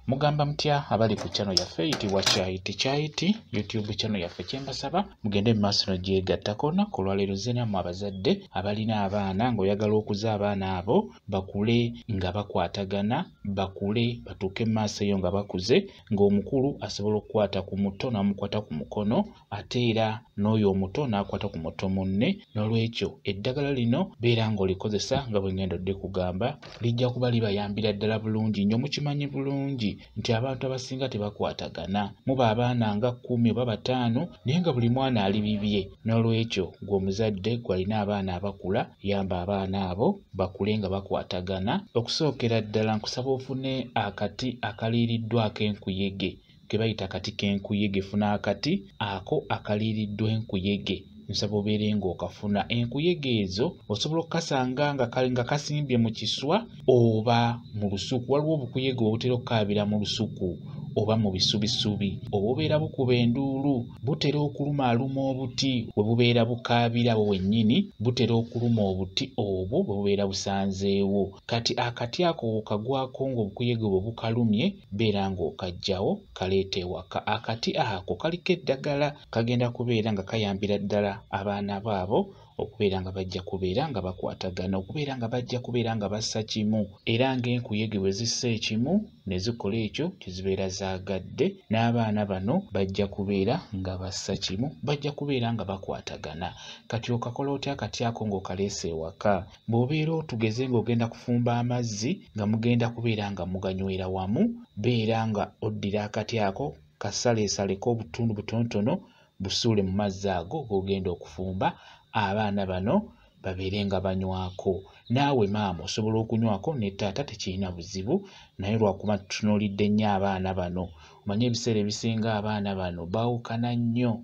Mugamba mutya abali ku channel yaffe eyitibwa Kyayiti Kyayiti YouTube channel yaffe? Kyembasaba mugende mu maaso n'ogyegattako. Olunaku olwaleero nze nammwe abazadde abalina abaana, ng'oyagala okuza abaana abo bakule nga bakwatagana, bakule batuuke mu maaso eyo nga bakuze, ng'omukulu asobola okukwata ku muto n'amukwata ku mukono, ate era n'oyo omuto n'akwata ku muto munne. N'olwekyo eddagala lino beera ng'olikozesa nga bwe ngenda oddikugamba, lijja kuba libayambira ddala bulungi nnyo. Mukimanyi bulungi nti abantu abasinga tebakwatagana, muba abaana nga 10 oba 5, naye nga buli mwana ali bibye. N'olwekyo ggwe omuzadde gw'alina abaana abakula, yamba abaana abo bakule nga bakwatagana. Okusookera ddala nkusaba ofune akati akaliiriddwako enkuyege, ke bayita akati k'enkuyege. Funa akati ako akaliiriddwa enkuyege, nsaba obeere ng'okafuna. Enkuyege ezo osobola okukasanga nga kasimbye mu kiswa oba mu lusuku. Waliwo obukuyege obutera okukaabira mu lusuku oba mu bisubisubi, obubeera bukuba enduulu, butera okulumaaluma obuti bwe bubeera bukaabira bwo wennyini, butera okuluma obuti obwo bwe bubeera busanzeewo. Kati akati ako w'okagwako ng'obukuyege bwe bukalumye, beera ng'okaggyawo kaleeta ewaka. Akati ako kaliko eddagala, kagenda kubeera nga kayambira ddala abaana baabo okubeera nga bajja kubeera nga bakwatagana, okubeera nga bajja kubeera nga bassa kimu. Era ng'enkuyege bwe zissa ekimu ne zikola ekyo kye zibeera zaagadde, n'abaana bano bajja kubeera nga bassa kimu, bajja kubeera nga bakwatagana. Kati okakola otya akati ako ng'okaleese ewaka? Bw'obeera otugeze ng'ogenda kufumba amazzi nga mugenda kubeera nga muganywera wamu, beera nga oddira akati ako kasaleesaleko obutundu butonotono, busuule mu mazzi ago g'ogenda okufumba, abaana bano babeere nga banywako. Naawe maama osobola okunywako ne taata, tekirina buzibu, naye lwakuba tutunuulidde nnyo abaana bano. Omanye ebiseera ebisinga abaana bano baawukana nnyo,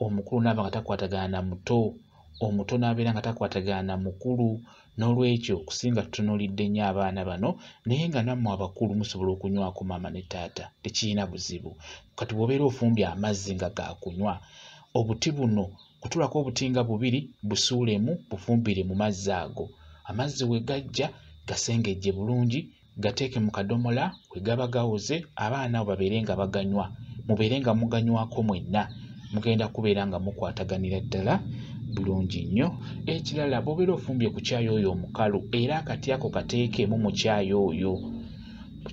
omukulu n'aba nga takwatagana na muto, omuto n'abeera nga takwatagana na mukulu. N'olwekyo okusinga tutunuulidde nnyo abaana bano, naye nga nammwe abakulu musobola okunywako maama ne taata, tekirina buzibu. Kati bw'obeera ofumbye amazzi nga gaakunywa, obuti buno kutulako obuti nga bubiri, busuulemu, bufumbire mu mazzi ago. Amazzi we gajja gasengejje bulungi, gateeke mu kadomola, we gaba gawoze abaana abo babeere nga baganywa, mubeere nga muganywako mwenna, mugenda kubeera nga mukwataganira ddala bulungi nnyo. Ekirala, bw'obeera ofumbye ku caayi oyo omukalu, era akati ako kateekemu mu caayi oyo.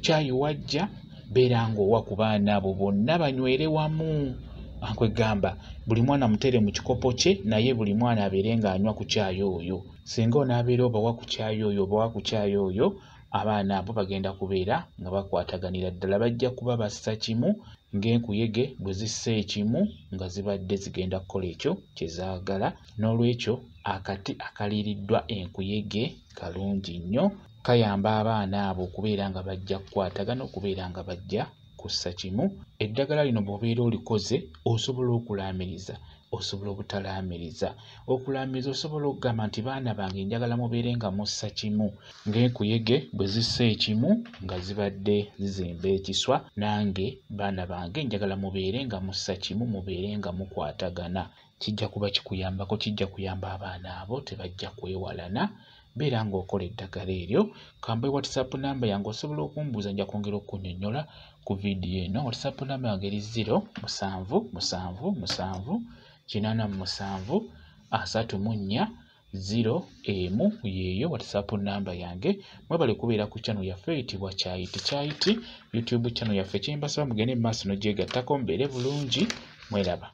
Caayi wajja, beera ng'owa ku baana abo bonna banywere wamu. Nkwegamba buli mwana muteere mu kikopo kye, naye buli mwana abeere ng'anywa ku caayi oyo. Singa onaabeera obawa ku caayi oyo, obawa ku caayi oyo, abaana abo bagenda kubeera nga bakwataganira ddala, bajja kuba bassa kimu ng'enkuyege bwe zissa ekimu nga zibadde zigenda kukola ekyo kye zaagala. N'olwekyo akati akaliiriddwa enkuyege kalungi nnyo, kayamba abaana abo okubeera nga bajja kukwatagana, okubeera nga bajja kussa kimu. Eddagala lino bw'obeera olikoze osobola okulaamiriza, osobola obutalaamiriza. Okulaamiriza osobola okugamba nti baana bange njagala mubeere nga mussa kimu ng'enkuyege bwe zissa ekimu nga zibadde zizimba ekiswa, nange baana bange njagala mubeere nga mussa kimu, mubeere nga mukwatagana. Kijja kuba kikuyambako, kijja kuyamba abaana abo, tebajja kwewalana. Beera ng'okola eddagala eryo. Kambe WhatsApp namba yange osobola okumbuuza, nja kwongera okunnyonnyola ku vidiyo eno. WhatsApp namba yange eri 0 7 7 7 87 34 0 1, yeeyo WhatsApp namba yange. Mwebale kubeera ku channel yaffe eyitibwa Kyayiti Kyayiti YouTube channel yaffe. Kyembasaba mugende mu maaso n'ogyegattako, mubeere bulungi, mweraba.